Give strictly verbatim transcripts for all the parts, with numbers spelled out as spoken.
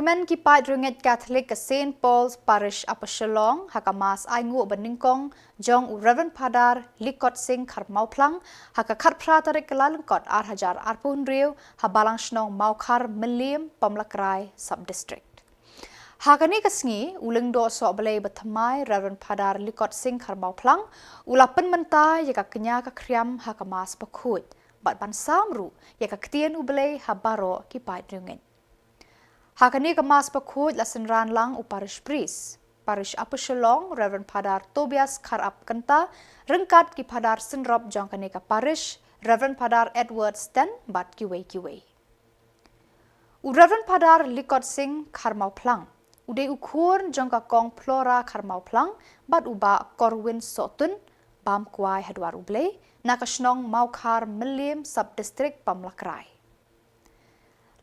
Men ki paid riewngeit Katholik ka Saint Paul's Parish Upper Shillong ha ka Mass ainguh ba nyngkong jong u Reverend Father Likot Singh Kharmawphlang ha ka khatphra tarik Kyllalyngkot ar hajar arphew hynriew ha Balang Shnong Mawkhar Mylliem, Pamlakrai Sub District. Ha kane ka sngi u Lyngdoh Sohblei Bathymmai Reverend Father Likot Singh Kharmawphlang u la pynmynta ïa ka kñia ka khriam ha ka Mass Bakhuid bad ban sam ruh ïa ka ktien U Blei ha baroh ki paid riewngeit. Ha kane ka Mass Bakhuid la synran lang u Parish Priest Parish Upper Shillong Reverend Father Tobias Kharap Kynta ryngkat ki Father synrop jong kane ka Parish Reverend Father Edward Sten bad kiwei kiwei. U Reverend Father Likot Singh Kharmawphlang u dei u khun jong ka Kong Flora Kharmawphlang bad u Bah Corwin Sohtun, bam kwai ha Dwar U Blei, na ka shnong Mawkhar Mylliem, Sub District Pamlakrai.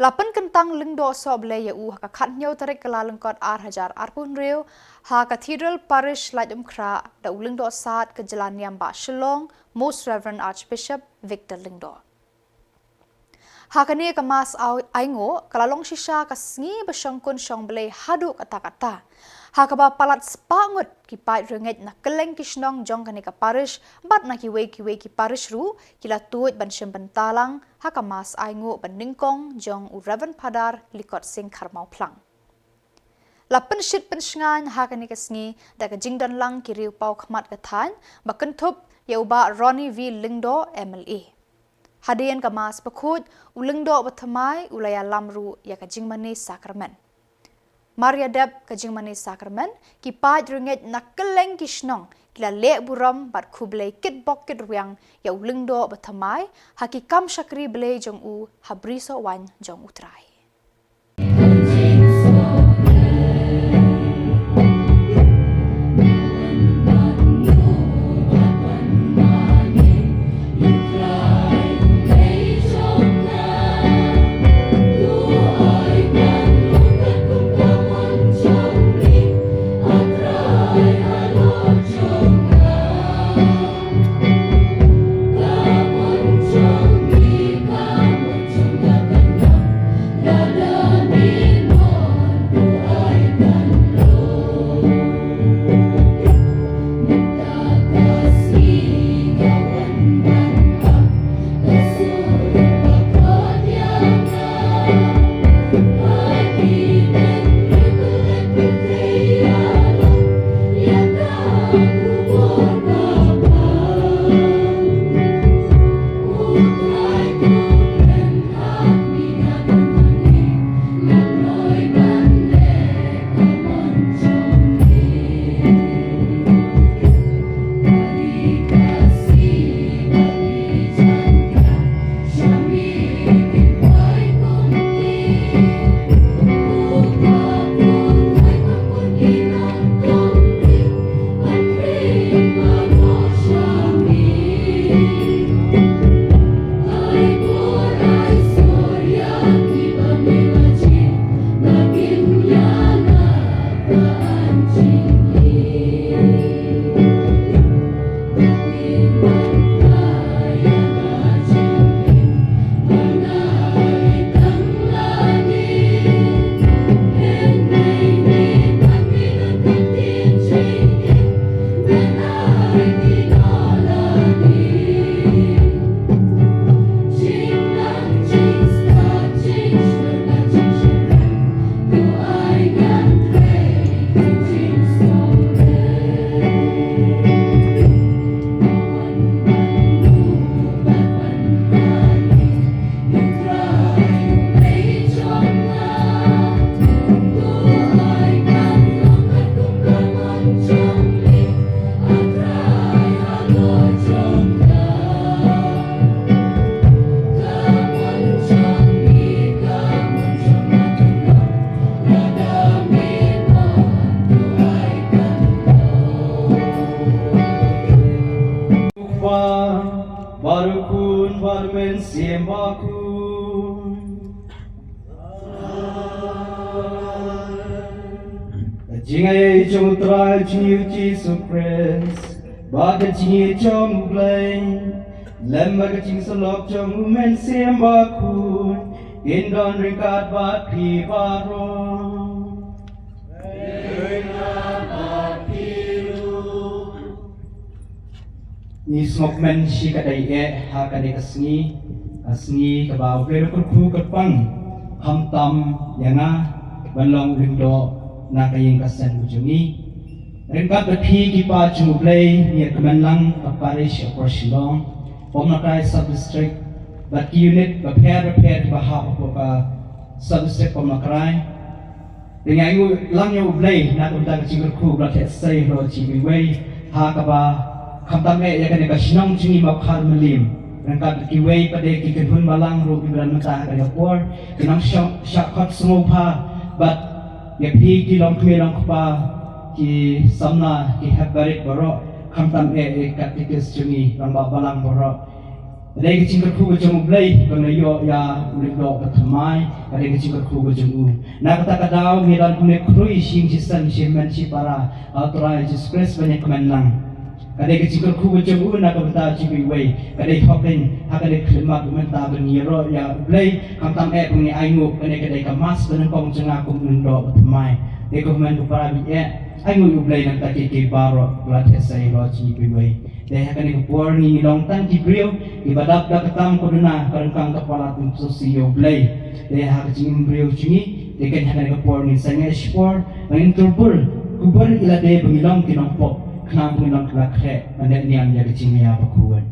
La pynkyntang Lyngdoh Sohblei ïa u ha ka khathynñiew tarik Kyllalyngkot ar hajar arphew hynriew ha Cathedral Parish Laitumkhrah da u Lyngdoh Sad ka Jyllaniam Bah Shillong, Most Reverend Archbishop Victor Lyngdoh. Ha kane ka Mass au-, ainguh ka la long shisha ka sngi ba shongkun shongblei haduh katta katta, ha kaba palat spah ngut ki paid riewngeit na kylleng ki shnong jong kane ka Parish bad na kiwei kiwei ki Parish ruh ki la tuid ban shim bynta lang ha ka Mass ainguh ba nyngkong jong u Reverend Father Likot Singh Kharmawphlang. La pynshit pynshngaiñ ha kane ka sngi da ka jingdon lang ki riew paw khmat ka thaiñ ba kynthup ïa u Bah Ronnie V Lyngdoh, M L A. Hadien ka Mass Bakhuid, u Lyngdoh Bathymmai u la ïalam ruh ïa ka jingmane Sakramen. Mar ïadep ka jingmane Sakramen, ki paid riewngeit na kylleng ki shnong ki la leh burom bad khublei kitbok kitrwiang ïa u Lyngdoh Bathymmai ha ki kam shakri Blei jong u ha bri sohwaiñ jong U Trai. Kpa, bad u Khun, bad u Mynsiem Bakhuid. Ka jingaiei jong U Trai jong ngi U Jisu Khrist, bad ka jingïeit jong U Blei, lem bad ka jingsyllok jong U Mynsiem Bakhuid, Kin don ryngkat bad phi baroh. Ngi sngewkmen shi katdei eh ha kane ka sngi, ka sngi kaba U Blei u kyrkhu kyrpang khamtam ïa nga ban long u lyngdoh na ka ïing ka sem ka jong ngi. Ryngkat bad phi ki paid jong U Blei, ngi kmen lang ka parish Upper Shillong, Pomnakrai sub district, bad ki unit bapher bapher kiba hap hapoh ka sub district Pomnakrai. Te ngi ainguh lang ïa U Blei na ka bynta ka jingkyrkhu ba la theh sei halor jong ngi iwei iwei, ha kaba khamtam eh ïa kane ka shnong jong ngi Mawkhar Mylliem. Ryngkat bad kiwei pat de ki kynhun balang ruh kiba don mynta ha kane ka por, ki nongshah, shah khot sngewbha bad ïa phi ki longkmie longkpa, ki samla, ki hep barit baroh, khamtam eh ïa ki katekis jong ngi, rangbah balang baroh. Ka dei ka jingkyrkhu ka jong U Blei ba ngi la ïoh ïa u lyngdoh bathymmai, ka dei ka jingkyrkhu ka jong u. Na kata ka daw ngi don kumne khrui shi ïing shi sem, shi hynmen shi para ha U Trai Jisu Khrist ban ïa kmen lang. Ka dei ka jingkyrkhu ka jong u na ka bynta jong ngi iwei iwei. Ka dei hok keiñ ha kane ka khyllipmat mynta ban ïaroh ïa U Blei, khamtam eh ba ngi ainguh, kane ka dei ka Mass ba nyngkong jong nga kum u lyngdoh bathymmai. Te ko hynmen ko para baieit, ainguh ïa U Blei na ka bynta kiei kiei baroh ba la theh sei halor jong ngi iwei iwei. Te ha kane ka por ngi ngi long tang ki briew kiba dap da ka tam ka duna, ka ryngkang ka palat, ngi sngewsih ïa U Blei. Te ha ka jingim briew jong ngi, te keiñ ha kane ka por ngin sangeh shipor, ngin tur bul, kubur ïa lade ba ngi long ki nongpop, khnang ba ngin long kiba khreh ban leh niam ïa ka jingmaïa bakhuid.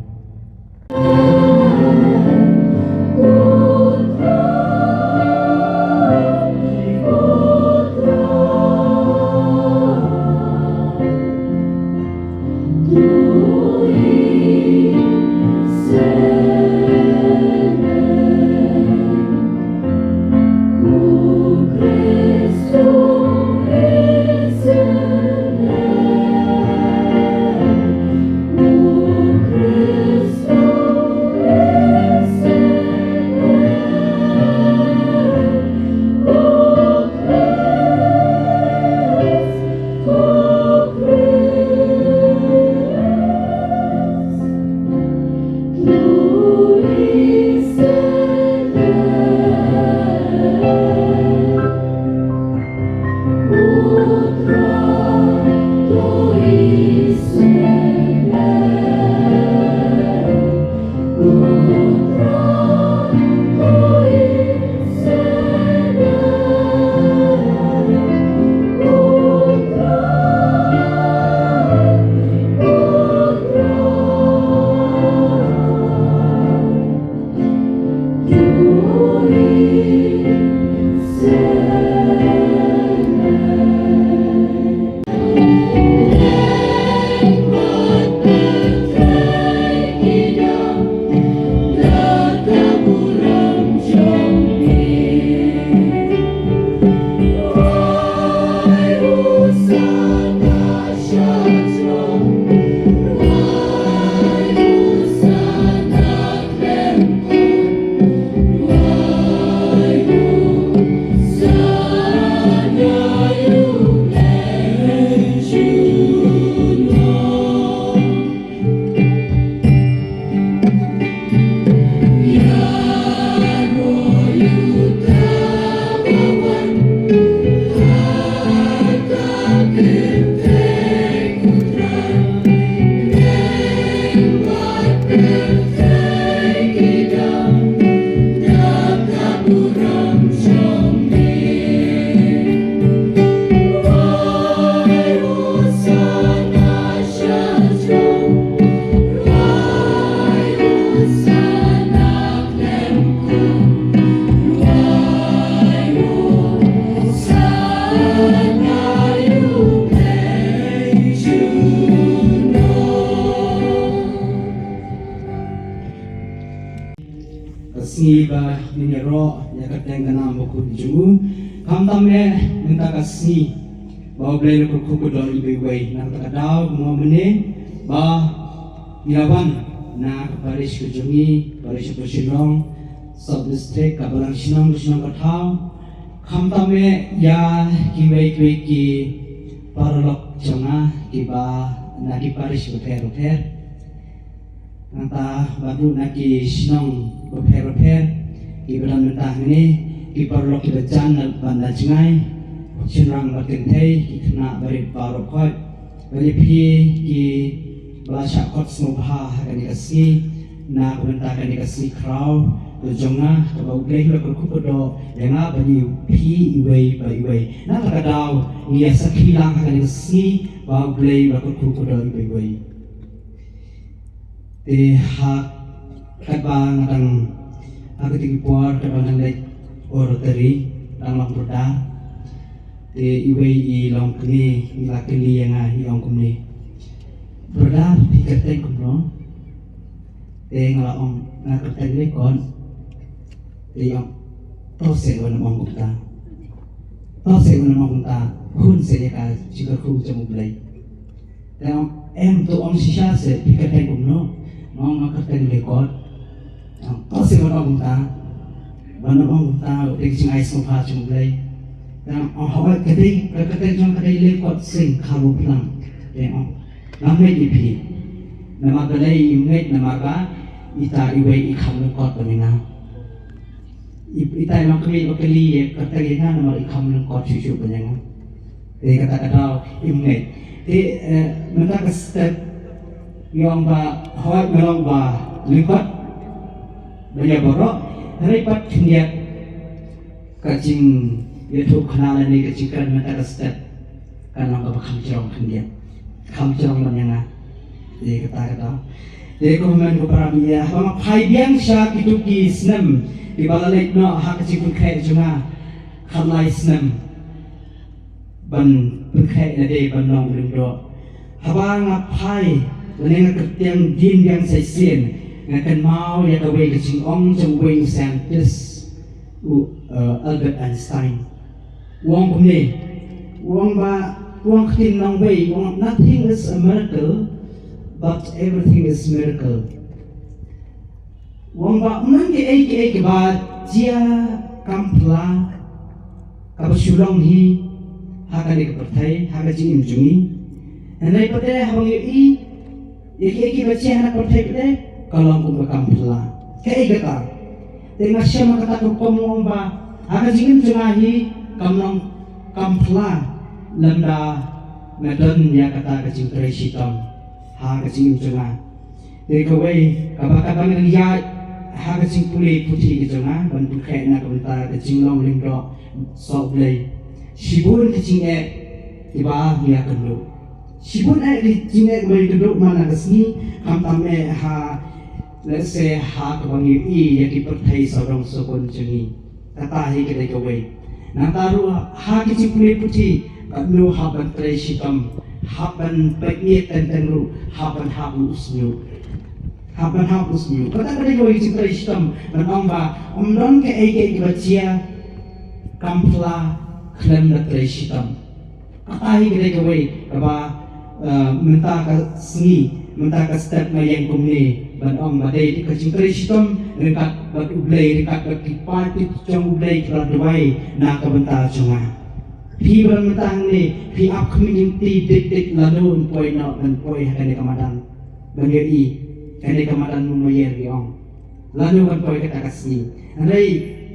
Ka sngi ba ngin ïaroh ïa ka kyrteng ka nam bakhuid jong u. Khamtam eh mynta ka sngi ba U Blei u la kyrkhu kyrdoh ïa ngi iwei iwei. Na kata ka daw, kumno mynne ba ngi la wan na ka parish ka jong ngi, parish Upper Shillong sub district, ka balang shnong, ka shnong ka thaw. Khamtam eh ïa kiwei kiwei ki paralok jong nga kiba na ki parish bapher bapher. Nangta bad ruh na ki shnong bapher bapher. Ki ba don mynta hangne, ki paralok ki ba jan na bad na jngai, shynrang bad kynthei, ki khynnah barit baroh khoit, bad ïa phi ki ba la shah khot sngewbha ha kane ka sngi, na ka bynta kane ka sngi khraw, to jong nga, kaba U Blei u la kyrkhu kyrdoh ïa nga bad ïa phi iwei pa iwei. Na kata ka daw, ngi ïa sakhi lang ha kane ka sngi, ba U Blei u la kyrkhu kyrdoh iwei iwei. Te ha katba nga dang ha kata ki por katba nga dang leit oratory dang long brother. Te iwei i longkmie i la kylli ïa nga i ong kumne. Brother phi kyrteng kumno? Te nga la ong nga kyrteng Lekot. Te i ong to seh wan ym ong kumta. To seh wan ym ong kumta. Hun seh ïa ka jingkyrkhu jong U Blei. Te ong em to ong shisha seh phi kyrteng kumno? Nga ong nga kyrteng Lekot. Ong to seh wan ym ong kumta. Wan ym ong kumta u dei ka jingai sngewbha jong U Blei. Te ong hooid ka dei ka kyrteng jong ka dei Lekot Sing Kharbuphlang. Te ong ngam ngeit ïa phi. Namar balei im ngeit namar ba ita iwei i kham lyngkot ban ïa nga. I, ita i longkmie ba kylli ïa kyrteng ïa nga namar i kham lyngkot shuh shuh ban ïa nga. Te kata ka daw im ngeit. Te eh, mynta ka step i ong ba hooid nga long ba lyngkot ban ïa baroh. Hynrei pat khyndiat ka jingïathuhkhana lane ka jingkren mynta ka step kan long kaba kham jrong khyndiat. Kham jrong ban ïa nga. Te kata ka daw. Te ko hynmen ko para bangeit, haba nga phai biang sha kito ki snem kiba la leit noh ha ka jingpynkhreh jong nga khatlai snem ban pynkhreh lade ban long u lyngdoh. Haba nga phai lane nga kyrtiang dien biang sa shisien, nga kynmaw ïa kawei ka jingong jong uwei u scientist, u eh, Albert Einstein. U ong kumne, u ong ba, u ong ktien nongwei, u ong nothing is a miracle, but everything is miracle. U ong ba ym don kiei kiei kiba jia kam phylla kaba shu long hi ha kane ka pyrthei, ha ka jingim jong ngi. Hynrei pat de haba ngi ïohi ïa kiei kiei kiba jia ha ka pyrthei pat de ka long kum ka kam phylla. Kaei kata? Te nga shem ha kata ka rukom, u ong ba ha ka jingim jong nga hi kam long kam phylla lymda nga don ïa kata ka jingtrei shitom ha ka jingim jong nga. Te kawei kaba, kaba nga dang ïaid ha ka jingpule puthi ka jong nga ban pynkhraw na ka bynta ka jinglong lyngdoh sohblei, shibun ka jingeh kiba ngi ïakynduh. Shibun eh ka jingeh kiba ngi ïakynduh man la ka sngi, khamtam eh ha, let's say, ha kaba ngi ïohi ïa ki pyrthei sawdong sawkun jong ngi. Kata hi ka dei kawei. Nangta ruh ha ki jingpule puthi, katno hap ban trei shitom, hap ban peit miet teng teng ruh, hap ban hap u shñiuh. Hap ban hap u shñiuh. Kata ka dei kawei ka jingtrei shitom, ban ong ba ym don kaei kaei kaba jia kam phylla khlem da trei shitom. Kata hi ka dei kawei kaba, eh, mynta ka sngi, mynta ka step nga ïeng kumne ban ong ba dei ka jingtrei shitom ryngkat bad U Blei, ryngkat bad ki paidbah jong U Blei kiba la duwai na ka bynta jong nga. Phi ba don mynta hangne, phi ap khmih lynti dik dik lano ban poi noh, ban poi ha kane ka madan ban ïohi kane ka madan Mawmaïer ki ong. Lano ban poi kata ka sngi. Hynrei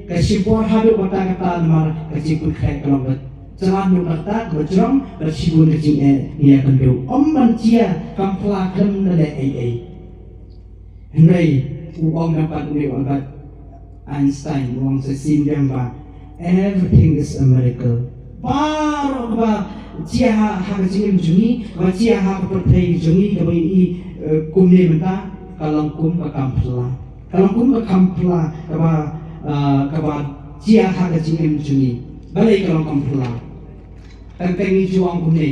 ka shim por haduh katta katta namar ka jingpynkhreh ka long ba jlan ruh katta kaba jrong, bad shibun ka jingeh ngi ïakynduh. Ym ban jia kam phylla khlem da leh ei ei. Hynrei u ong, namar une u Albert Einstein u ong sa shisien biang ba everything is a miracle. Baroh kaba jia ha, ha ka jingim jong ngi, kaba jia ha ka pyrthei jong ngi, kaba ngi ïohi, eh, kumne mynta, ka long kum ka kam phylla. Ka long kum ka kam phylla kaba, eh, kaba jia ha ka jingim jong ngi. Balei ka long kam phylla? Teng teng ngi ju ong kumne.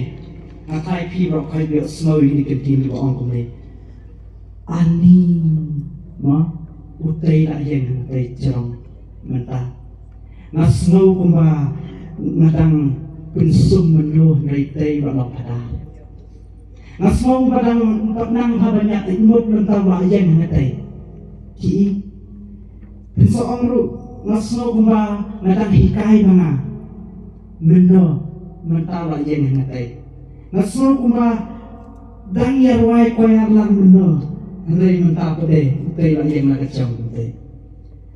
Nga tharai phi baroh khoit phi ïohsngew ïa kine ki kyntien kiba ong kumne. Ani, ma, utei la ïeng hangtei jrong mynta. Nga sngew kumba nga dang pynsum mynno hynrei tei ba long phadar. Nga sngew kumba dang pat nang ha ban ïa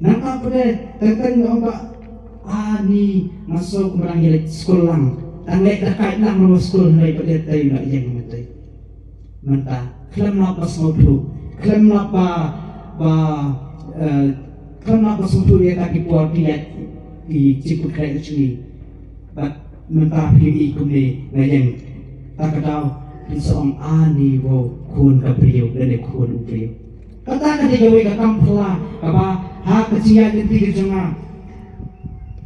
Nangta pat de teng teng nga ong ba ani nga sngew kumba dang ïaleit skul lang. Tang leh da kait lang na skul hynrei pat de tei nga ïeng mynta. Mynta khlem nap ba sngewthuh, khlem nap ba ba eh, khlem nap ba sngewthuh ïa ka ki por ki leh ki jingpynkhreh ka jong ngi. Bad mynta phi ïohi kumne nga ïeng. Ta ka daw phin sa ong ani wow khun ka briew lane khun u briew. Kata ka dei kawei ka kam phylla kaba ha ka jingïaid lynti ka jong nga.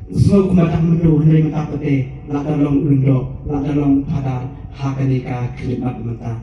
Sngew kumba dang mynno hynrei mynta pat te la ka long u lyngdoh, la ka long u phadar ha kane ka khlieh mat mynta.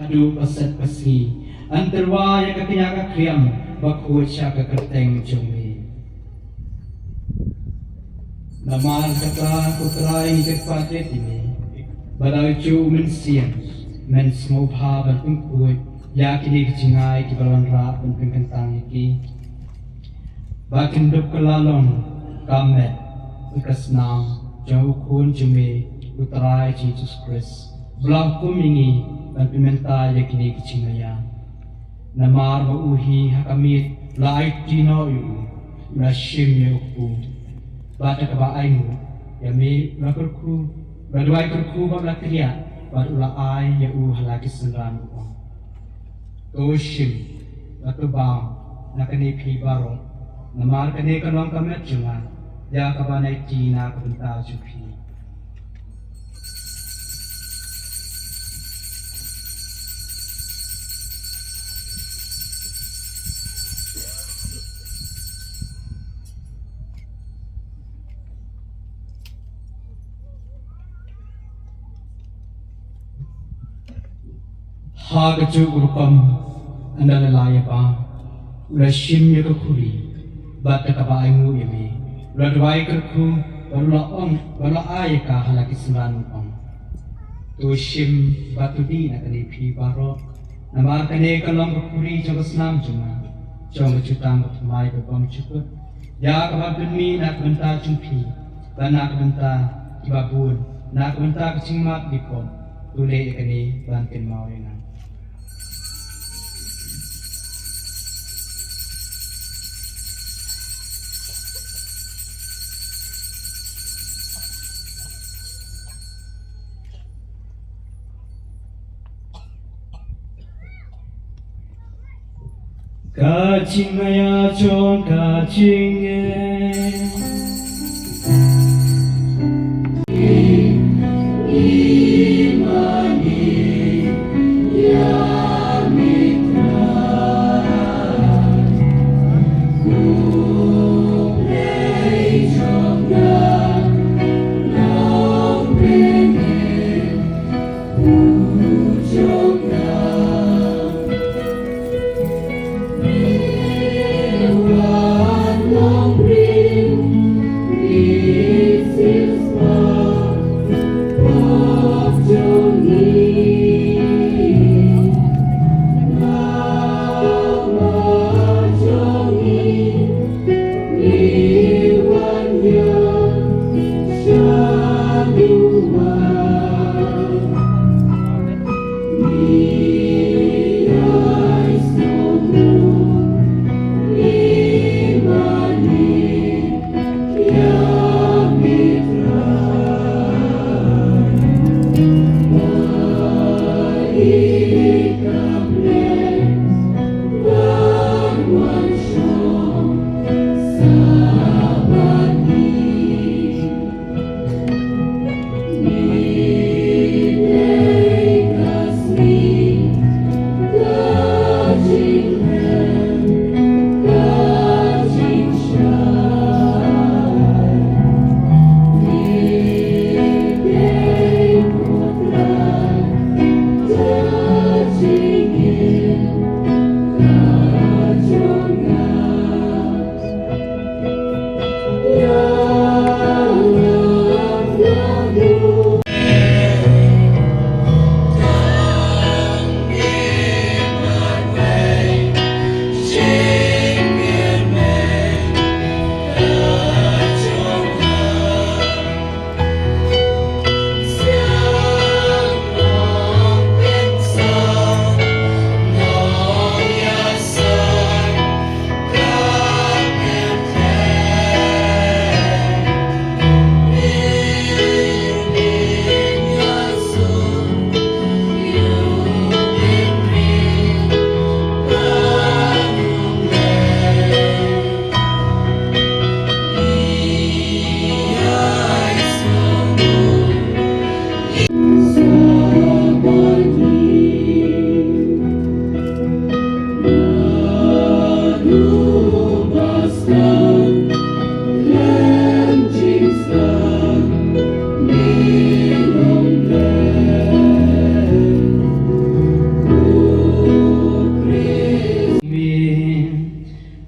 Haduh ba set ba sngi, yn tyrwa ïa ka kñia ka khriam ba khuid sha ka kyrteng jong me. Namar kata ko Trai ngi kyrpad ïa me, ba da u Mynsiem men sngewbha ban pynkhuid ïa kine ki jingai kiba la wanrah ban pynkyntang ïa ki. Ba kin dup kylla long ka met bad ka snam jong u Khun jong me u Trai Jisu Khrist, ba la hukum ïa ngi ban pynmynta ïa kine ki jingmaïan. Namar ba u hi ha ka miet u la aiti noh ïa u, u la shim ïa u kpu. Bad da kaba ainguh ïa me u la kyrkhu, u la duwai kyrkhu bad u la kynriah, bad u la ai ïa u ha la ki synran, u ong: To shim bad to bam na kane phi baroh, namar kane ka long ka met jong nga, ïa kaba na ïa ka bynta jong phi. Ha kajuh ka rukom, ynda la lah ïa ba u la shim ïa ka khuri bad da kaba ainguh ïa me, u la duwai kyrkhu bad u la ong, bad u la ai ïa ka ha la ki synran, u ong: To shim bad to dih na kane phi baroh, namar kane ka long ka khuri jong ka snam jong nga, jong ka jutang bathymmai babymjukut, ïa kaba pynmih na ka bynta jong phi bad na ka bynta kiba bun, na ka bynta ka jingmap ki pop. To leh ïa kane ban kynmaw ïa nga. Ka jingmaïa jong ka jingeh.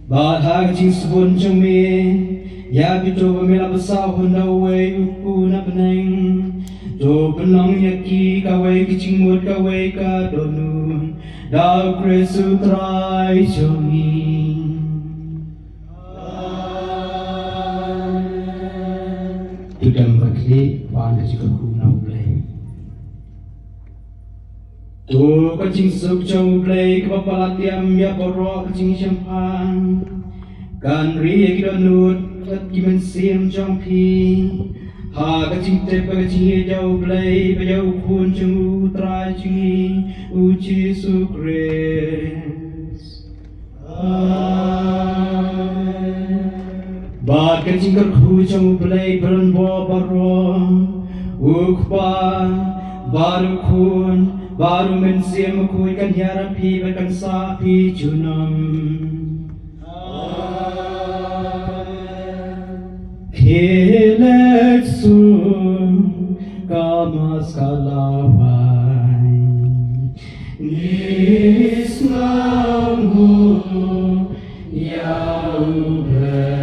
Bad ha ka jingsbun jong me, ïa kito ba me la bsa hynda uwei u kpu na bneng, to pynlong ïa ki kawei ka jingmut kawei ka dohnud, da U Khrist U Trai jong ngi. To dem bad khlieh ban ka jingkyrkhu na U Blei. To ka jingsuk jong U Blei kaba palat ïam ïa baroh ka jingshemphang, kan ri ïa ki dohnud bad ki mynsiem jong phi ha ka jingtip bad ka jingïeit ïa U Blei bad ïa U Khun jong U Trai jong ngi U Jisu Khrist. Amen. Bad Ka jingkyrkhu jong U Blei ba rangbah baroh, U Kpa, bad U Khun, bad U Mynsiem Bakhuid kan ïarap ïa phi bad kan sah ïa phi junom. Amen. Khie leit suk ka Mass ka lawei. Ngi sngewbha ïa U Blei.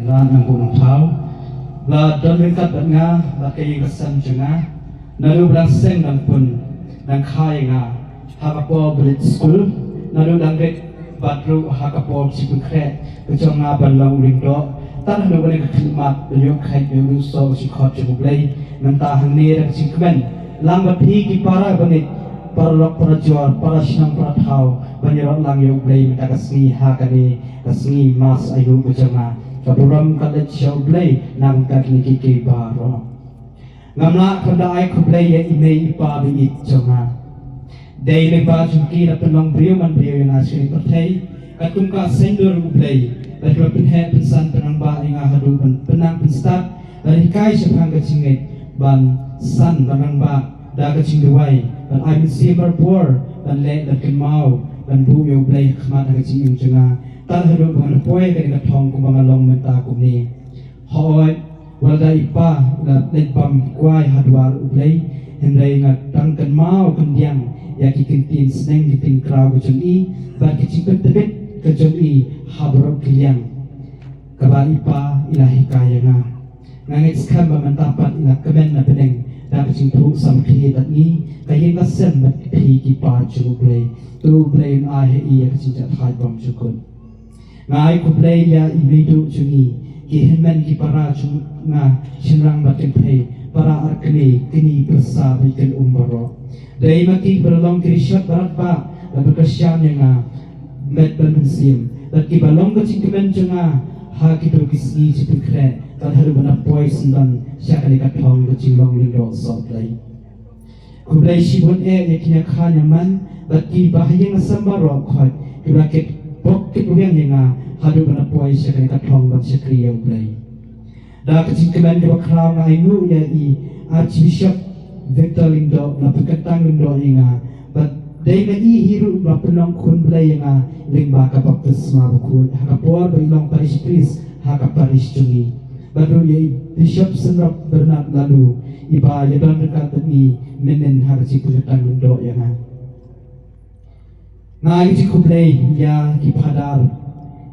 Lada nang buh nang thaw, la don ryngkat bad nga, la ka ïing ka sem jong nga, naduh ba dang seng dang pun, dang kha ïa nga ha ka por ba leit skul, naduh dang rit bad ruh ha ka por jingpynkhreh ka jong nga ban long u lyngdoh, tad haduh kane ka khyllipmat ban ïoh kheit ïoh ïohsngew ka jingkhot jong U Blei. Mynta hangne da ka jingkmen lang bad phi ki para bangeit, para lok para jor, para shnong para thaw, ban ïaroh lang ïa U Blei mynta ka sngi ha kane ka sngi Mass ainguh ka jong nga. Ka burom ka leit sha U Blei na ka bynta kine kiei kiei baroh. Ngam lah khlem da ai khublei ïa i mei i pa ba ïeit jong nga. Dei lyngba jong ki la pynlong briew man briew ïa nga sha kane ka pyrthei. Katkum ka saiñdur U Blei, bad ki la pynheh pynsan pynrangbah ïa nga haduh ban pynnang pynstad, bad hikai shaphang ka jingngeit ban san ban rangbah da ka jingduwai, ban ai mynsiem barabor ban leh ban kynmaw ban buh ïa U Blei ha khmat ha ka jingim jong nga, tad haduh ba ngan poi ha kane ka thong kumba nga long mynta kumne. Hooid, wat la i pa i la leit bam kwai ha dwar U Blei, hynrei nga dang kynmaw kyndiang ïa ki kyntien sneng kyntien kraw ka jong i, bad ki jingpyntbit ka jong i ha baroh ki liang kaba i pa i la hikai ïa nga. Nga ngeit skhem ba mynta pat i la kmen na bneng da ka jingphuh samrkhie bad ngi, ka ïing ka sem bad phi ki pa jong U Blei. To U Blei un ai ha i ïa ka jingjahthait bymjukut. Nga ai khublei ïa i meiduh jong i, ki hynmen ki para jong nga, shynrang bad kynthei, para arkmie, kñi pyrsa bad ki kynum baroh. Dei ma ki ba la long ki rishot ba radbah, ba kyrshan ïa nga met bad mynsiem, bad ki ba long ka jingkmen jong nga ha kito ki sngi jingpynkhreh, bad haduh ba nga poi syndon sha kane ka thong ka jinglong lyngdoh sohblei. Khublei shibun eh ïa ki ñiangkha ñiangman bad ki ba ha ïing ha sem baroh khoit, ki ba la kit bok kit rwiang ïa nga haduh ba nga poi sha kane ka thong ban shakri ïa U Blei. Da ka jingkmen kaba khraw nga ainguh ïa i Archbishop Victor Lyngdoh, la pynkyntang lyngdoh ïa nga, bad dei ma i hi ruh ba pynlong khun Blei ïa nga lyngba ka baptisma bakhuid ha ka por ba i long parish priest ha ka parish jong i. Bad ruh ïa i Bishop Synrop Bernard Laloo, i ba ïadon ryngkat bad ngi mynnin ha ka jingpynkyntang lyngdoh ïa nga. Nga ai ka jingkhublei ïa ki phadar,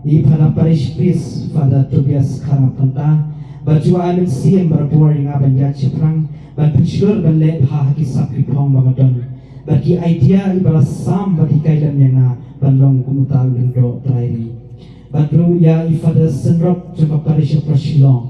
i Phadar Parish Priest, Father Tobias Kharngap Kynta, ba ju ai mynsiem barabor ïa nga ban ïaid shaphrang, ban pynshlur ban leh bha ha ki sap ki phong ba nga don. Bad ki idea i ba la sam bad hikai lem ïa nga ban long kum uta u lyngdoh trai ri. Bad ruh ïa i Father Synrop jong ka Parish of Shillong.